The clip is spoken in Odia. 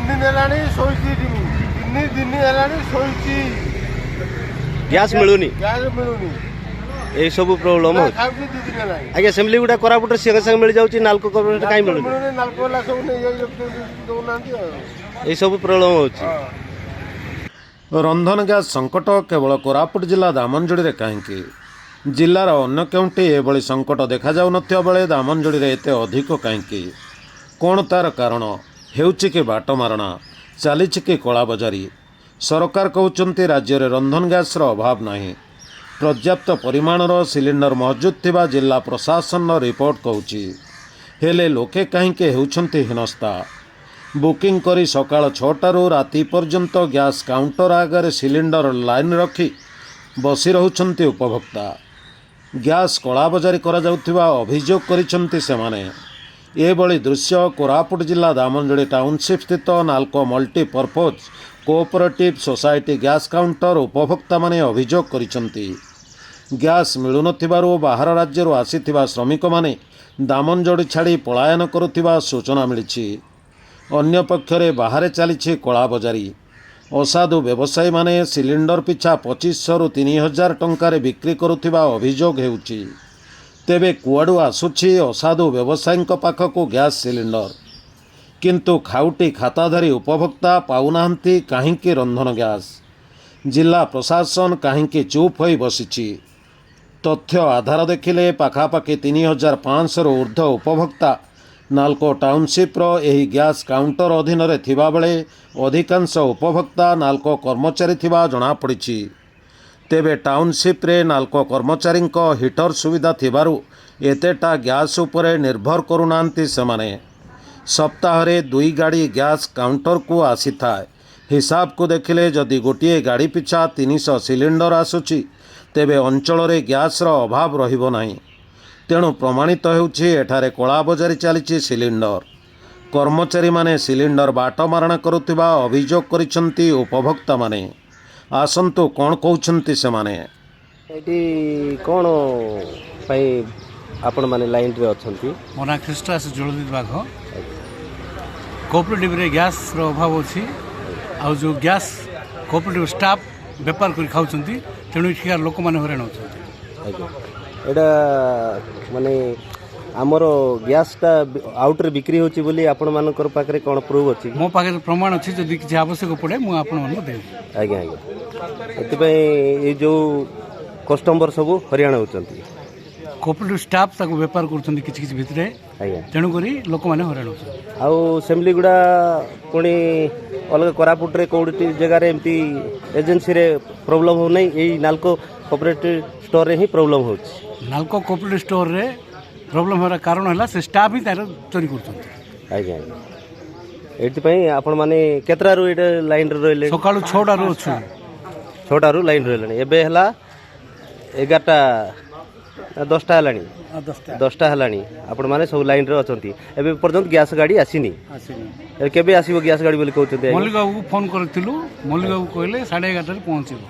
ଦିନ ହେଲାଣି ଶୋଇଛି, 3 ଦିନ ହେଲାଣି ଶୋଇଛି। ଗ୍ୟାସ୍ ମିଳୁନି? ଗ୍ୟାସ୍ ମିଳୁନି। ଏଇସବୁ ପ୍ରୋବ୍ଲେମ୍ ହେଉଛି। ଖାଉଛି 2 ଦିନ ହେଲାଣି। ଆଜ୍ଞା, ସେମିଲିଗୁଡ଼ା କୋରାପୁଟରେ ସାଙ୍ଗେ ସାଙ୍ଗେ ମିଳିଯାଉଛି, ନାଲକୋ କର୍ପୋରେସନ୍ କାହିଁ ମିଳୁନି? ମିଳୁନି, ନାଲକୋ ବାଲା ସବୁ ନେଇଯାଇ ଦଉନାହାନ୍ତି ଆଉ। ଏଇସବୁ ପ୍ରୋବ୍ଲେମ୍ ହେଉଛି। ରନ୍ଧନ ଗ୍ୟାସ୍ ସଙ୍କଟ କେବଳ କୋରାପୁଟ ଜିଲ୍ଲା ଦାମନଯୋଡ଼ିରେ କାହିଁକି? ଜିଲ୍ଲାର ଅନ୍ୟ କେଉଁଠି ଏଭଳି ସଙ୍କଟ ଦେଖାଯାଉନଥିବା ବେଳେ ଦାମନଯୋଡ଼ିରେ ଏତେ ଅଧିକ କାହିଁକି? କ'ଣ ତାର କାରଣ? ହେଉଛି କି ବାଟମାରଣା? ଚାଲିଛି କି କଳାବଜାରୀ? ସରକାର କହୁଛନ୍ତି, ରାଜ୍ୟରେ ରନ୍ଧନ ଗ୍ୟାସ୍ର ଅଭାବ ନାହିଁ। ପର୍ଯ୍ୟାପ୍ତ ପରିମାଣର ସିଲିଣ୍ଡର ମହଜୁଦ ଥିବା ଜିଲ୍ଲା ପ୍ରଶାସନର ରିପୋର୍ଟ କହୁଛି। ହେଲେ ଲୋକେ କାହିଁକି ହେଉଛନ୍ତି ହୀନସ୍ତା? ବୁକିଂ କରି ସକାଳ 6ଟାରୁ ରାତି ପର୍ଯ୍ୟନ୍ତ ଗ୍ୟାସ୍ କାଉଣ୍ଟର ଆଗରେ ସିଲିଣ୍ଡର ଲାଇନ୍ ରଖି ବସି ରହୁଛନ୍ତି ଉପଭୋକ୍ତା। ଗ୍ୟାସ୍ କଳାବଜାରୀ କରାଯାଉଥିବା ଅଭିଯୋଗ କରିଛନ୍ତି ସେମାନେ। ଏଭଳି ଦୃଶ୍ୟ କୋରାପୁଟ ଜିଲ୍ଲା ଦାମନଯୋଡ଼ି ଟାଉନସିପ୍ ସ୍ଥିତ NALCO multipurpose cooperative society gas counter ଉପଭୋକ୍ତାମାନେ ଅଭିଯୋଗ କରିଛନ୍ତି। ଗ୍ୟାସ୍ ମିଳୁନଥିବାରୁ ବାହାର ରାଜ୍ୟରୁ ଆସିଥିବା ଶ୍ରମିକମାନେ ଦାମନଯୋଡ଼ି ଛାଡ଼ି ପଳାୟନ କରୁଥିବା ସୂଚନା ମିଳିଛି। ଅନ୍ୟପକ୍ଷରେ ବାହାରେ ଚାଲିଛି କଳାବଜାରୀ। ଅସାଧୁ ବ୍ୟବସାୟୀମାନେ ସିଲିଣ୍ଡର ପିଛା 2500ରୁ 3000 ଟଙ୍କାରେ ବିକ୍ରି କରୁଥିବା ଅଭିଯୋଗ ହେଉଛି। ତେବେ କୁଆଡ଼ୁ ଆସୁଛି ଅସାଧୁ ବ୍ୟବସାୟୀଙ୍କ ପାଖକୁ ଗ୍ୟାସ୍ ସିଲିଣ୍ଡର? କିନ୍ତୁ ଖାଉଟି ଖାତାଧାରୀ ଉପଭୋକ୍ତା ପାଉନାହାନ୍ତି କାହିଁକି ରନ୍ଧନ ଗ୍ୟାସ୍? ଜିଲ୍ଲା ପ୍ରଶାସନ କାହିଁକି ଚୁପ୍ ହୋଇ ବସିଛି? ତଥ୍ୟ ଆଧାର ଦେଖିଲେ ପାଖାପାଖି 3500ରୁ ଉର୍ଦ୍ଧ୍ୱ ଉପଭୋକ୍ତା ନାଲକୋ ଟାଉନସିପ୍ର ଏହି ଗ୍ୟାସ୍ କାଉଣ୍ଟର ଅଧୀନରେ ଥିବାବେଳେ ଅଧିକାଂଶ ଉପଭୋକ୍ତା ନାଲକୋ କର୍ମଚାରୀ ଥିବା ଜଣାପଡ଼ିଛି। ତେବେ ଟାଉନସିପ୍ରେ ନାଲକୋ କର୍ମଚାରୀଙ୍କ ହିଟର ସୁବିଧା ଥିବାରୁ ଏତେଟା ଗ୍ୟାସ୍ ଉପରେ ନିର୍ଭର କରୁନାହାନ୍ତି ସେମାନେ। ସପ୍ତାହରେ ଦୁଇ ଗାଡ଼ି ଗ୍ୟାସ୍ କାଉଣ୍ଟରକୁ ଆସିଥାଏ। ହିସାବକୁ ଦେଖିଲେ ଯଦି ଗୋଟିଏ ଗାଡ଼ି ପିଛା 300 ସିଲିଣ୍ଡର ଆସୁଛି, ତେବେ ଅଞ୍ଚଳରେ ଗ୍ୟାସ୍ର ଅଭାବ ରହିବ ନାହିଁ। ତେଣୁ ପ୍ରମାଣିତ ହେଉଛି, ଏଠାରେ କଳାବଜାରୀ ଚାଲିଛି ସିଲିଣ୍ଡର। କର୍ମଚାରୀମାନେ ସିଲିଣ୍ଡର ବାଟମାରଣା କରୁଥିବା ଅଭିଯୋଗ କରିଛନ୍ତି ଉପଭୋକ୍ତାମାନେ। ଆସନ୍ତୁ, କ'ଣ କହୁଛନ୍ତି ସେମାନେ। ଏଠି କ'ଣ ପାଇଁ ଆପଣମାନେ ଲାଇନ୍ରେ ଅଛନ୍ତି? ମୋ ନାଁ ଖ୍ରୀଷ୍ଟାସ ଜଳଦୀପ ବାଘ। କୋଅପରେଟିଭରେ ଗ୍ୟାସ୍ର ଅଭାବ ଅଛି ଆଉ ଯେଉଁ ଗ୍ୟାସ୍ କୋଅପରେଟିଭ ଷ୍ଟାଫ୍ ବେପାର କରି ଖାଉଛନ୍ତି, ତେଣୁ ଏଠିକାର ଲୋକମାନେ ହଇରାଣ ହେଉଛନ୍ତି। ଆଜ୍ଞା, ଏଇଟା ମାନେ ଆମର ଗ୍ୟାସ୍ଟା ଆଉଟରେ ବିକ୍ରି ହେଉଛି ବୋଲି ଆପଣମାନଙ୍କର ପାଖରେ କ'ଣ ପ୍ରୁଫ୍ ଅଛି କି? ମୋ ପାଖରେ ପ୍ରମାଣ ଅଛି। ଯଦି କିଛି ଆବଶ୍ୟକ ପଡ଼େ, ମୁଁ ଆପଣମାନଙ୍କୁ ଦେବି। ଆଜ୍ଞା, ଏଥିପାଇଁ ଏଇ ଯେଉଁ କଷ୍ଟମର ସବୁ ହଇରାଣ ହେଉଛନ୍ତି। କୋଅପରେଟିଭ ଷ୍ଟାଫ୍ ତାକୁ ବେପାର କରୁଛନ୍ତି କିଛି କିଛି ଭିତରେ। ତେଣୁକରି ଲୋକମାନେ ହଇରାଣ ହେଉଛନ୍ତି। ଆଉ ସେମିଲିଗୁଡ଼ା ପୁଣି ଅଲଗା କୋରାପୁଟରେ କେଉଁଠି ଜାଗାରେ ଏମିତି ଏଜେନ୍ସିରେ ପ୍ରୋବ୍ଲେମ୍ ହେଉନାହିଁ, ଏଇ ନାଲକୋ କୋଅପରେଟିଭ ଷ୍ଟୋରରେ ହିଁ ପ୍ରୋବ୍ଲେମ୍ ହେଉଛି। ନାଲକୋ କୋଅପରେଟିଭ ଷ୍ଟୋରରେ ପ୍ରୋବ୍ଲେମ୍ ହେବାର କାରଣ ହେଲା, ସେ ଷ୍ଟାଫ୍ ହିଁ ତାର ଚୋରି କରୁଛନ୍ତି। ଆଜ୍ଞା, ଏଇଥିପାଇଁ ଆପଣମାନେ କେତେଟାରୁ ଏଇଟା ଲାଇନ୍ରେ ରହିଲେ? ସକାଳୁ 6ଟାରୁ ଅଛୁ। 6ଟାରୁ ଲାଇନ୍ ରହିଲେଣି। ଏବେ ହେଲା 11ଟା, 10ଟା ହେଲାଣି। 10ଟା। 10ଟା ହେଲାଣି, ଆପଣମାନେ ସବୁ ଲାଇନ୍ରେ ଅଛନ୍ତି। ଏବେ ପର୍ଯ୍ୟନ୍ତ ଗ୍ୟାସ୍ ଗାଡ଼ି ଆସିନି? ଆସିନି। ଏବେ କେବେ ଆସିବ ଗ୍ୟାସ୍ ଗାଡ଼ି ବୋଲି କହୁଛନ୍ତି ଆଜ୍ଞା? ମଲ୍ଲିକ ବାବୁକୁ ଫୋନ୍ କରିଥିଲୁ। ମଲ୍ଲିକ ବାବୁ କହିଲେ 11:30ରେ ପହଞ୍ଚିବ।